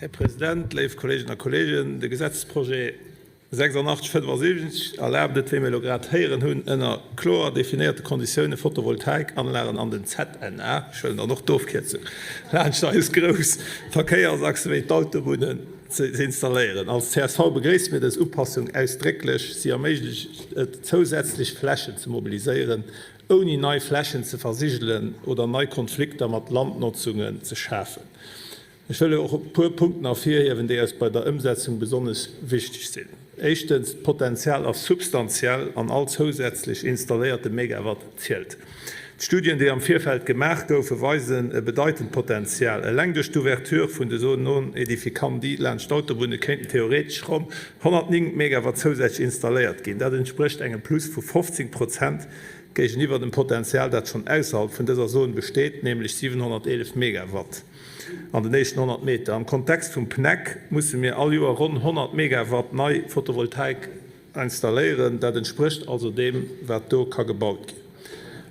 Här President, léif Kolleeginnen a Kolleegen, de Gesetzesprojet 8675 erlaabt et, wéi mir elo grad héieren hunn, ënner kloer definéierte Konditioune Photovoltaikanlagen an den ZNA, ech huelen dann och d'Ofkierzung, laanscht eis grouss Verkéiersachse wéi d'Autobunnen ze installéieren. Als csv begréisse mir dës Upassung ausdrécklech. Si erméiglecht et, zousätzlech Flächen ze mobiliséieren, ouni nei Flächen ze versigelen oder nei Konflikter mat Landnotzungen ze schafen. Ech wëll och e puer Punkten ervirhiewen, déi eis bei der Ëmsetzung besonnesch wichteg sinn. Éischtens, d'Potenzial ass substantiell an all zousätzlech installéierte Megawatt zielt. D'Studien, déi am Virfeld gemaach goufen, weisen e bedeitend Potenzial. Eleng duerch d'Ouverture vun de Zones non aedificandi laanscht d'Autobunne kéinten theoretesch ronn 109 Megawatt zousätzlech installéiert ginn. Dat entsprécht engem Plus vu 15 Prozent géigeniwwer dem Potenzial, dat schonn ausserhalb vun dëser Zone besteet, nämlech 711 Megawatt. An den éischten 100 Meter. Am Kontext vum PNEC musse mir all Joer ronn 100 Megawatt nei Photovoltaik installéieren. Dat entsprécht also deem, wat do ka gebaut ginn.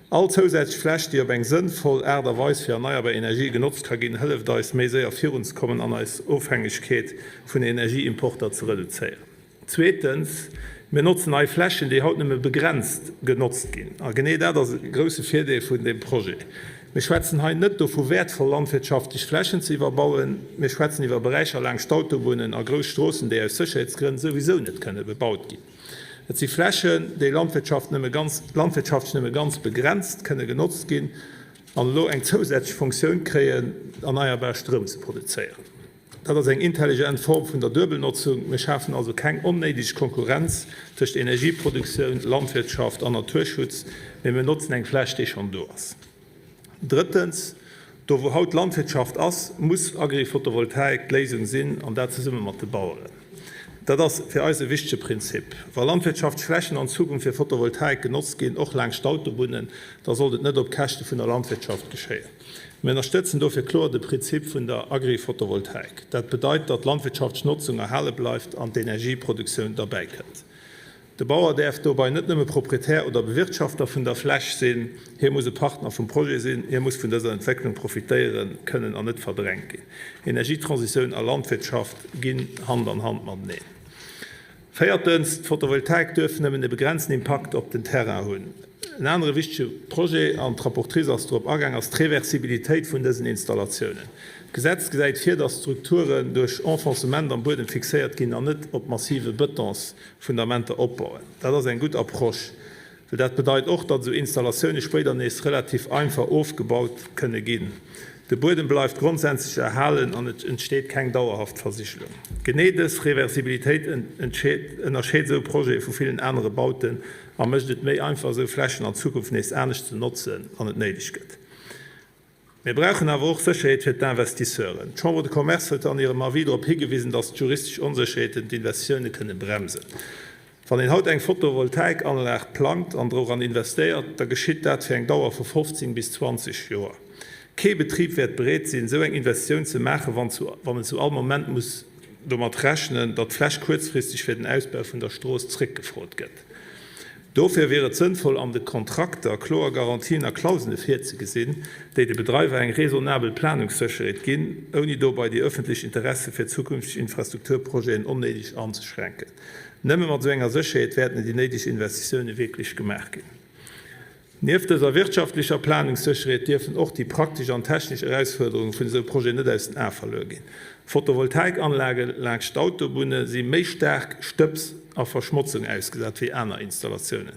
All zousätzlech Fläch, déi op eng sënnvoll Aart a Weis fir erneierbar Energie genotzt ka ginn, hëlleft eis, méi séier virunzekommen an eis Ofhängegkeet vun Energieimporter ze reduzéieren. Zweetens, mir notzen nei Flächen, déi haut nëmme begrenzt genotzt ginn. A genee dat ass e grouse Virdeel vun deem Projet. Mir schwätzen hei net dovu wäertvoll landwirtschaftlech Flächen ze iwwerbauen. Mir schwätzen iwwer Beräicher laangscht Autobunnen a grouss Stroossen, déi aus Sécherheetsgrënn souwisou net kënne bebaut ginn. Et si Flächen, déi landwirtschaft nëmme ganz, landwirtschaftlech nëmme ganz begrenzt kënne genotzt ginn an elo eng zousätzlech Funktioun kréien, erneierbar Stroum ze produzéieren. Dat ass eng intelligent Form vun der Duebelnotzung. Mir schafen also keng onnéideg Konkurrenz tëscht Energieproduktioun, Landwirtschaft an Naturschutz, mee mir notzen eng Fläch, déi schonn do ass. Drëttens, do wou haut Landwirtschaft ass, muss Agri-Photovoltaik d'Léisung sinn, an dat zesumme mat de Baueren. Dat ass fir eis e wichtege Prinzip. Wa landwirtschaftlech Flächen an Zukunft fir Photovoltaik genotzt ginn, och laangscht d'Autobunnen, da sollt et net op Käschte vun der Landwirtschaft geschéien. Mir ënnerstëtzen dofir kloer de Prinzip vun der Agri-Photovoltaik. Dat bedeit, datt d'landwirtschaftlech Notzung erhale bleift an d'Energieproduktioun derbäikënnt. De Bauer däerf dobei net nëmme Proprietär oder Bewirtschafter vun der Fläch sinn, hie muss e Partner vum Projet sinn, hie muss vun dëser Entwécklung profitéiere kënnen an net verdrängt ginn. Energietransitioun a Landwirtschaft ginn Hand an Hand mateneen. Véiertens, d'Photovoltaik duerf nëmmen e begrenzten Impakt op den Terrain hunn. En anere wichtege Projet, an d'Rapportrice ass dorop agaang, ass d'Reversibilitéit vun dësen Installatiounen. D'Gesetz gesäit vir, dass d'Strukturen duerch Enfoncement am Buedem fixéiert ginn an net op massive Bëtonsfundamenter opbauen. Dat ass eng gutt Approche. Well dat bedeit och, datt esou Installatioune spéider nees relativ einfach ofgebaut kënne ginn. De Buedem bleift grondsätzlech erhalen an et entsteet keng dauerhaft Versigelung. Genee dës Reversibilitéit ënnerscheet esou Projete vu villen anere Bauten a mécht et méi einfach, esou Flächen an Zukunft nees anescht ze notzen, wann et néideg gëtt. Mir brauchen awer och Sécherheet fir d'Investisseuren. D'Chambre de Commerce huet an hirem Avis drop higewisen, datt d'juristesch Onsécherheeten d'Investitioune kënne bremsen. Wann een haut eng Photovoltaikanlag plangt an doran investéiert, da geschitt dat fir eng Dauer vu 15 bis 20 Joer. Kee Betrib wäert bereet sinn, esou eng Investitioun ze maachen, wann en zu all Moment muss domat rechnen, datt d'Fläch kuerzfristeg fir den Ausbau vun der Strooss zréckgefrot gëtt. Dofir wier et sënnvoll, an de Kontrakter kloer Garantien a Klausele virzegesinn, déi de Bedreiwer eng raisonnabel Planungssécherheet ginn, ouni dobei déi ëffentlech Interesse fir zukünfteg Infrastrukturprojeten onnéideg anzeschränken. Nëmme mat esou enger Sécherheet wäerten déi néideg Investitioune wierklech gemaach ginn. Nieft dëser wirtschaftlecher Planungssécherheet dierfen och déi praktesch an technesch Erausfuerderunge vun esou Projeten net aus den Ae verluer ginn. Photovoltaikanlage laanscht d'Autobunne si méi staark Stëbs a Verschmotzung ausgesat wéi aner Installatiounen.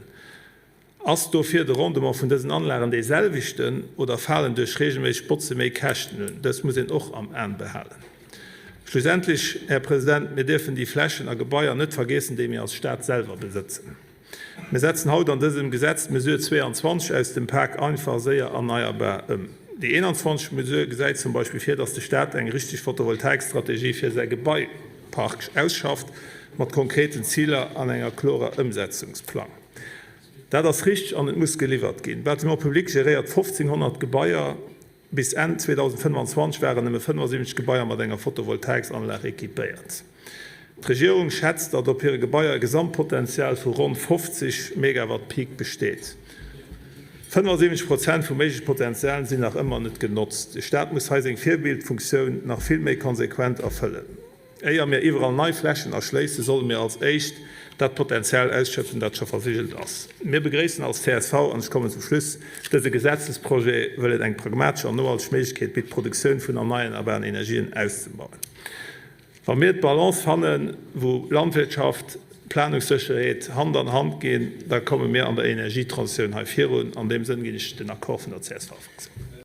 Ass dofir de Rendement vun dësen Anlagen dee selwechten oder falen duerch reegelméisseg Botze méi Käschten un? Dëst muss een och am An behalen. Schlussendlech, Här President, mir dierfen déi Flächen a Gebaier net vergiessen, déi mir als Stad selwer besëtzen. Mir setzen haut an dësem Gesetz d'Mesure 22 aus dem Pak Einfach, séier, erneierbar ëm. Déi 21. Mesure gesäit zum Beispill vir, dass de Stat eng richteg Photovoltaikstrategie fir säi Gebaipark ausschafft, mat konkreten Ziler an enger klorer Ëmsetzungsplang. Dat ass richteg an et muss geliwwert ginn. Bâtiments publics geréiert 1.500 Gebaier. Bis Enn 2025 waren nëmme 75 Gebaier mat enger Photovoltaiksanlag equipéiert. D'Regierung schätzt, datt op hire Gebaier e Gesamtpotenzial vu ronn 50 Megawatt Peak besteet. 75 Prozent vum méigleche Potenzial sinn nach ëmmer net genotzt. De Staat muss hei seng Virbildfunktioun nach vill méi konsequent erfëllen. Éier mir iwwerall nei Flächen erschléissen, solle mir als éischt dat Potenzial ausschöpfen, dat scho versigelt ass. Mir begréissen als csv, an ech kommen zum Schluss, dëse Gesetzesprojet, wëll et eng pragmatesch an nohalteg Méiglechkeet bitt, d'Produktioun vun erneierbaren Energien auszebauen. Wa mir d'Balance fannen, wou Landwirtschaft, Planungssécherheet Hand an Hand ginn, da komme mir an der Energietransitioun hei virun. An deem Sënn ginn ech den Accord vun der CSV-Fraktioun.